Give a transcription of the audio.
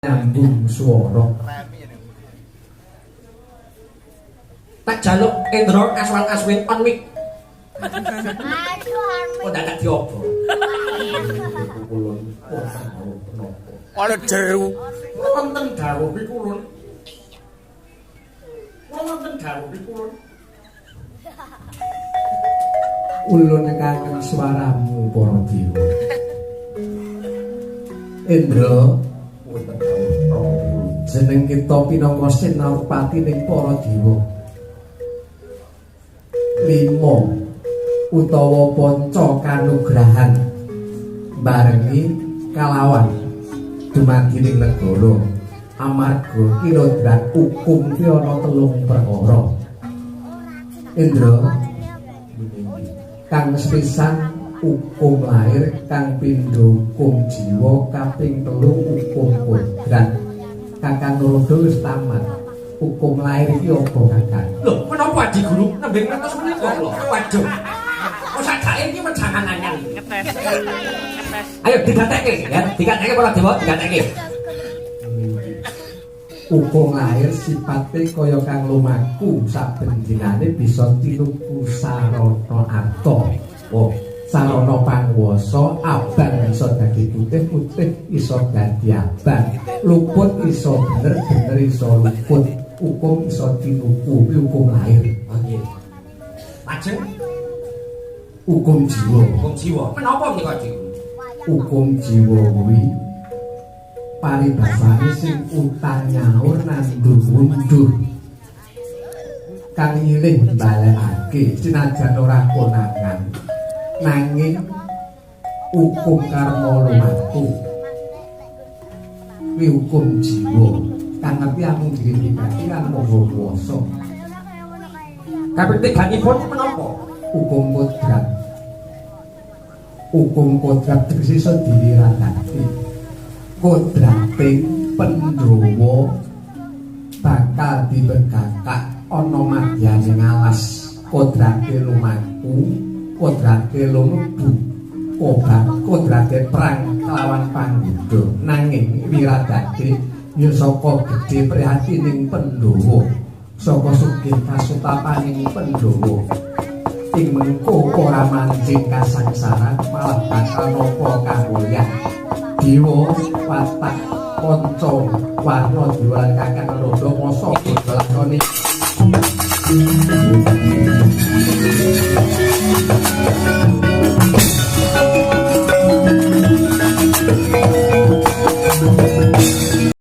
Nyambung swara. Tak jaluk Endra Aswan Aswin on mic. Kok dadak diobo. Ulun wonten dawuh menapa? Ana dewu. Wonten dawuh pikulun. Wonten dawuh pikulun. Ulun kangen suaramu para dewa. Indra, Wonten dawuh Prabu. Jeneng kita pinangka senapati ning para dewa. Lima utawa panca kanugrahan barengi kalawan dumadi ning negara amarga kinodran hukum kuwi ana telung perkara. Indra, kang sepisan hukum lahir, kang pindho hukum jiwa, kaping telu hukum kodrat. Kakang Narada wis tamat. Hukum lahir iki apa, Kakang? Lho, menapa Adi Guru nembe ngertos menika kula? Waduh. Kok sadake iki wejangan anyar iki. Ayo digatekke ya, digatekke para dewa, digatekke. Hukum lahir sipate kaya kang lumaku saben dinane bisa tinuku sarana arta. Oh, sarana panguwasa, abang iso dadi putih, putih iso dadi abang. Luput iso bener, bener iso luput. Hukum iso tinuku, kuwi hukum lahir. Oh nggih. Lajeng Hukum jiwa. Hukum jiwa. Menapa menika Adi Guru? Hukum jiwa kuwi paribasane sing utang nyaur nandur mundur. Kang nyilih balekake senajan ora konangan. Nanging hukum karma lumaku kuwi hukum jiwa. Kang ngerti amung diri pribadi lan Maha Kuwasa. Kaping tiganipun menapa? Hukum kodrat. Hukum kodrat tegese iso diwiradati. Kodrating Pandhawa bakal diberkakak ana madyane ngalas. Kodrate lumaku, kodrate lumebu, kodrate perang kelawan panggoda. Nanging wiradati ya saka gedhe prihatining Pandhawa, saka sugih kasutapaning Pandhawa. Ing mengko ora manjing kasangsaran, malah bakal nampa kamulyan. Dewa watak kanca warna dewa lan Kakang Narada masa lakoni.